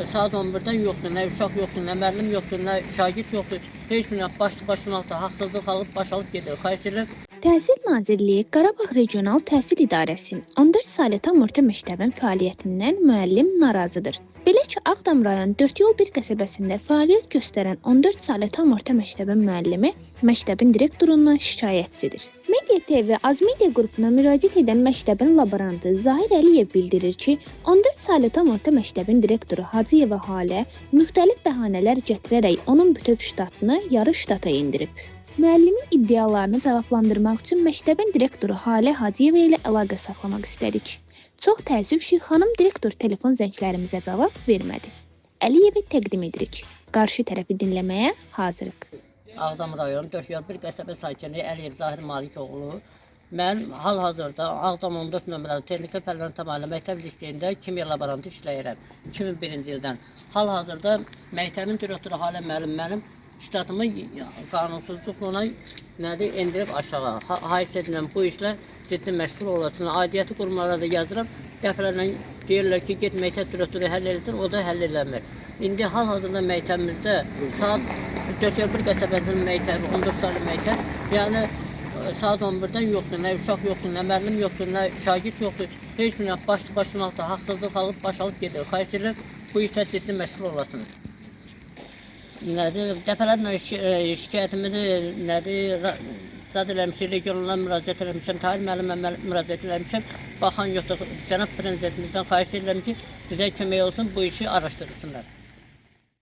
Saat 11-dən yoxdur, nə uşaq yoxdur, nə müəllim yoxdur, nə şagird yoxdur. Heç nə başlı başına altı haqsızlıq alıb baş alıb gedir. Xahiş edirəm. Təhsil Nazirliyi Qarabağ Regional Təhsil İdarəsi 14 saylı tam orta məktəbin fəaliyyətindən müəllim narazıdır. Belə ki, Ağdam rayon Dördyol bir qəsəbəsində fəaliyyət göstərən 14 saylı tam orta məktəbin müəllimi məktəbin direktorundan şikayətçidir. Media TV Azmedia qrupuna müraciət edən məktəbin laborantı Zahir Əliyev bildirir ki, 14 saylı tam orta məktəbin direktoru Hacıyeva Halə müxtəlif bəhanələr gətirərək onun bütöv ştatını yarı ştata endirib. Müəllimin iddialarını cavablandırmaq üçün məktəbin direktoru Halə Hacıyeva ilə əlaqə saxlamaq istədik. Çox təəssüf ki, xanım direktor telefon zənglərimizə cavab vermədi. Əliyevi təqdim edirik. Qarşı tərəfi dinləməyə hazırıq. Ağdam rayonu Dördyol bir qəsəbə sakini Əliyev Zahir Malikoğlu. Mən hal-hazırda Ağdam 14 nömrəli Texniki Fənlər Tam Ali Məktəb Liseyində kimya laborantı işləyirəm 2001-ci ildən. Hal-hazırda məktəbin direktoru Halə müəllim mənim ştatımı qanunsuzluqla nədir endirib aşağı. Xahiş edirəm bu işlə ciddi məşğul olasın. Aidiyyəti qurumlara da yazıram. Dəfələrlə deyirlər ki, get məktəb direktoru həll eləsin, o da həll eləmir. İndi hal-hazırda məktəbimizdə saat Dördyol qəsəbəsinin məktəbi, 14 saylı məktəb, yəni saat 11-dən yoxdur, nə uşaq yoxdur, nə müəllim yoxdur, nə şagird yoxdur. Heç nə başlı başına altı haqsızlıq alıb baş alıb gedir. Xahiş edirəm bu işlə ciddi məşğul olasın. Nədir? Dəfələrlə şikayətimizi nədir? Zad eləmişik, regionlara müraciət eləmişəm, Tahir müəllimə müraciət eləmişəm. Baxan yoxdur. Cənab prezidentimizdən xahiş edirəm ki, bizə kömək olsun, bu işi araşdırsınlar.